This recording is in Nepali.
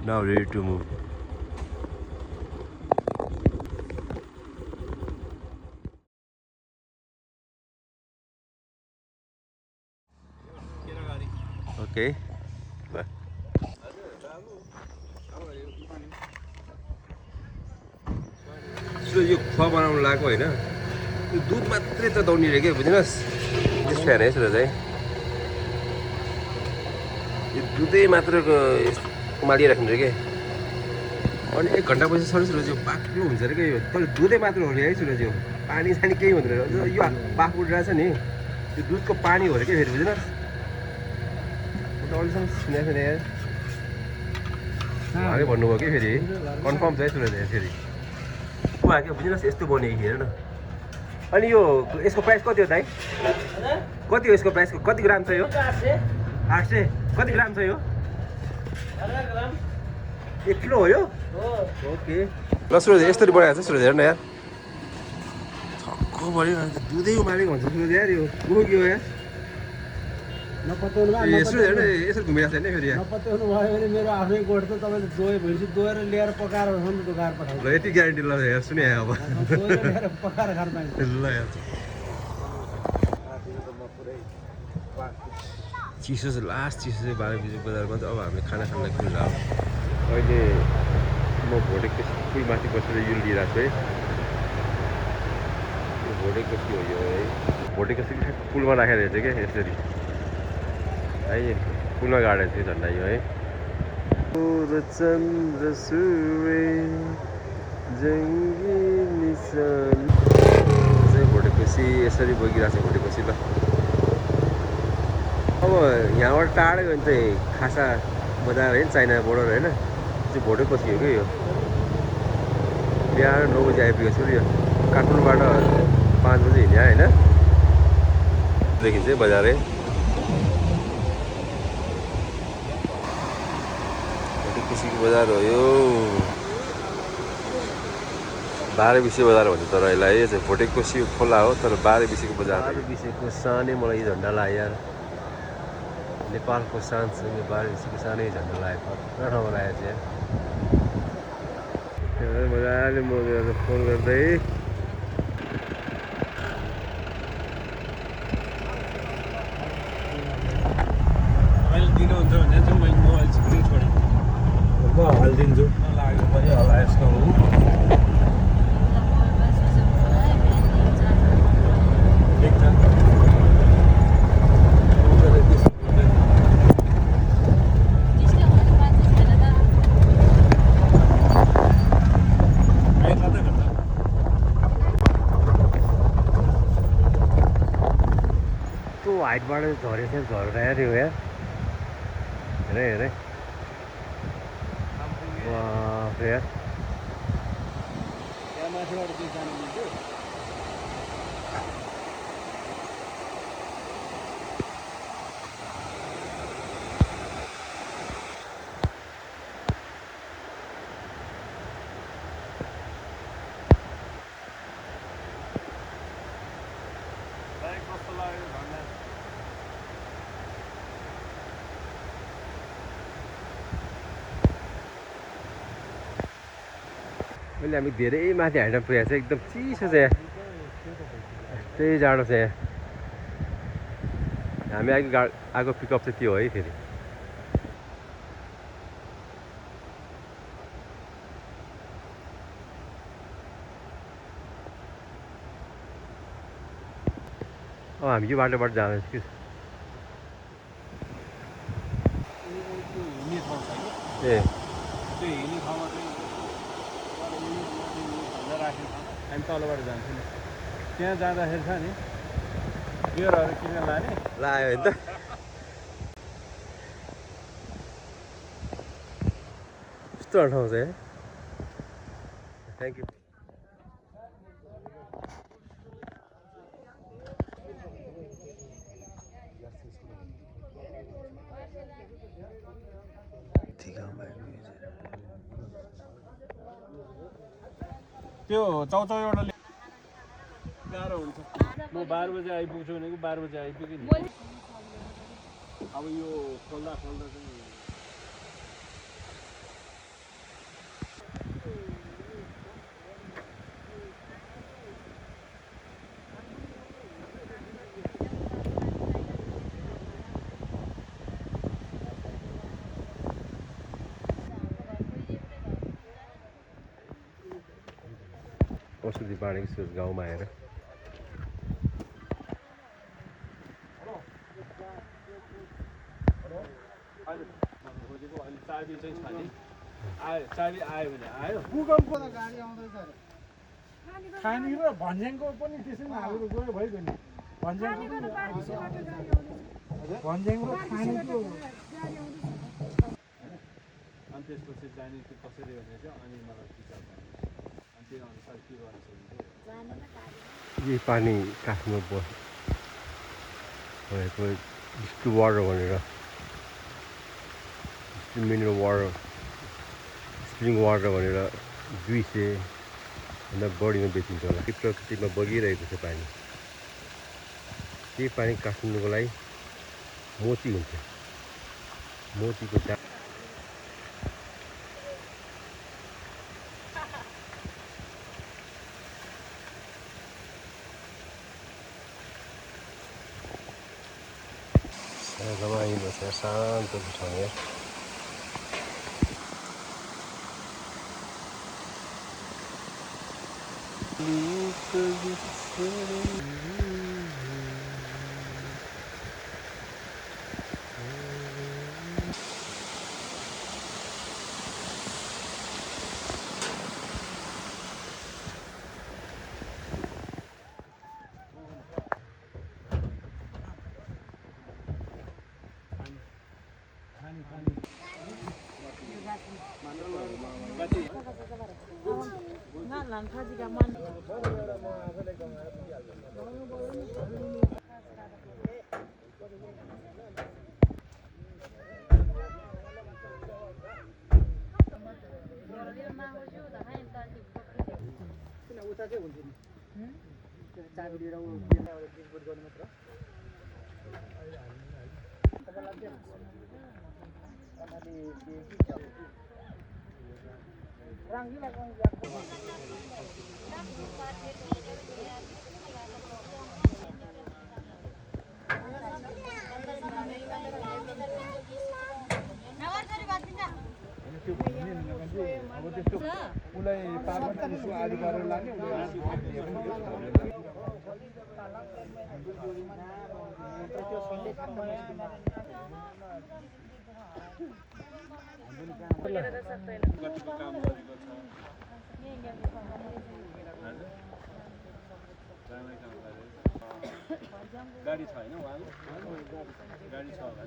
Now ready to move. Okay. Bye. So यो खुवा बनाउन लागेको होइन यो दुध मात्रै त दौड्ने रे के बुझ्नुहोस् त्यस फ्यान है सुरज है यो दुधै मात्रको उमालिराख्नु रे के अनि 1 घन्टा पछि सर सुरज यो बाक्लो हुन्छ रे के यो तर दुधै मात्र हो रे है सुरज यो पानी सानी केही हुँदैन यो बाफ उडिरहेछ नि यो दुधको पानी हो रे के फेरि बुझ्नुहोस् म त अहिलेसम्म सुनेको छैन यार उहाँले भन्नुभयो कि फेरि कन्फर्म छ है सुरज फेरि उहाँ के बुझ्नुहोस् यस्तो बनेको हेर न अनि यो यसको प्राइस कति हो दाइ कति हो यसको प्राइस कति ग्राम छ यो 800 कति ग्राम छ यो 1 किलो हो यो ओके ल सुरज यस्तरी बनाएको छ सुरज हेर न यार छक्क बढ्यो दुधै उमालेको हुन्छ सुरज यार यो हो यार नपत्याउनु यसो हेर्नु यसरी घुमिरहेको छैन फेरि यहाँ नपत्याउनु भयो भने मेरो आफ्नै गोठ त तपाईँले दोहे भैँसी दोहेर ल्याएर पकाएर खानु त गाह्रो पठाउँछ ल यति ग्यारेन्टी ल हेर सुने अब दोहेर ल्याएर पकाएर खानु पाइन्छ ल यार चिसो चाहिँ लास्ट चिसो चाहिँ 12 बजी बजारमा चाहिँ अब हामीले खाना खानलाई खुल्ला हो अहिले म भोटेको पुल माथि बसेर यो लिइरहेको छु है यो भोटेको हो यो है भोटेको पुलमा राखेर हेर्छ क्या यसरी है पुलमा गाडेको थियो झन्डा यो है चन्द्र सूर्य जङ्गी निशान चाहिँ भोटेकोसी यसरी बोकिरहेको छ भोटेकोसी ल अब यहाँबाट टाढो गयो भने चाहिँ खासा बजार होइन चाइना बोर्डर होइन त्यो भोटेकोसी हो कि यो बिहान 9 बजी आइपुगेको छु यो काठमाडौँबाट 5 बजी हिँड्यो होइन देखि चाहिँ बजारै भोटेकोसीको बजार हो यो 12 बिसे बजार भन्छ तर यसलाई यो चाहिँ भोटेकोसी खोला हो तर 12 बिसेको बजार 12 बिसेको सानै मलाई झन्डा लाग्यो यार नेपालको शानसँग 12 बिसेको सानै झन्डा लागेको ठाउँमा लागेको चाहिँ मजाले म फोन गर्दै दिनुहुन्छ भने चाहिँ मैले मोबाइल छिप्नै छोडेँ म हालिदिन्छु लाग्नु पनि होला यसको हाइटबाट झरेछ झरेर यो यार हेरे हेरे बाफ यार त्यहाँ माथिबाट चाहिँ जानु मिल्थ्यो कस्तो लाग्यो भन्दा अहिले हामी धेरै माथि हाइटमा पुगेको छ एकदम चिसो छ यहाँ त्यही जाडो छ यहाँ हामी आएको पिकअप चाहिँ त्यो है फेरि अब हामी यो बाटोबाट जाँदैछ कि ए त्यो हिँड्ने ठाउँमा चाहिँ हामी तलबाट जान्छौँ नि त्यहाँ जाँदाखेरि छ नि गियरहरू किनेर लाने लाग्यो भने त यस्तो ठाउँ छ यहाँ थ्याङ्क यू त्यो चौचौबाट गाह्रो हुन्छ म 12 बजे आइपुग्छु भनेको 12 बजे आइपुग्यो नि अब यो खोल्दा खोल्दा चाहिँ औषधि बाँडेको छु गाउँमा आएर। चाबी चाहिँ छ नि आयो, चाबी आयो भने आयो। भूकम्पको त गाडी आउँदैछ अरे खानी र भन्ज्याङको पनि त्यसैमा हालेर गयो भइगयो नि भन्ज्याङ र खानीको अनि त्यसपछि जाने त्यो कसरी भने चाहिँ अनि मलाई विचार गर्नु अनि त्यो अनुसार के गर्न सकिन्छ। यही पानी काठमा भएको डिस्टिल वाटर भनेर मिनरल वाटर स्प्रिङ वाटर भनेर 200 भन्दा बढीमा बेचिन्छ होला। यो प्रकृतिमा बगिरहेको छ पानी। त्यही पानी काट्नुको लागि मोती हुन्छ। मोतीको दाम रमाइलो छ, शान्त छ यहाँ। उता चाहिँ हुन्छ नि चाबी लिएर डिस्पोज गर्नु मात्र अब त्यस्तो उसलाई पार्न उसको आदि गरेर लाने कतिको काम गरेको छ जामै काम गरेको गाडी छ होइन उहाँको गाडी छ होला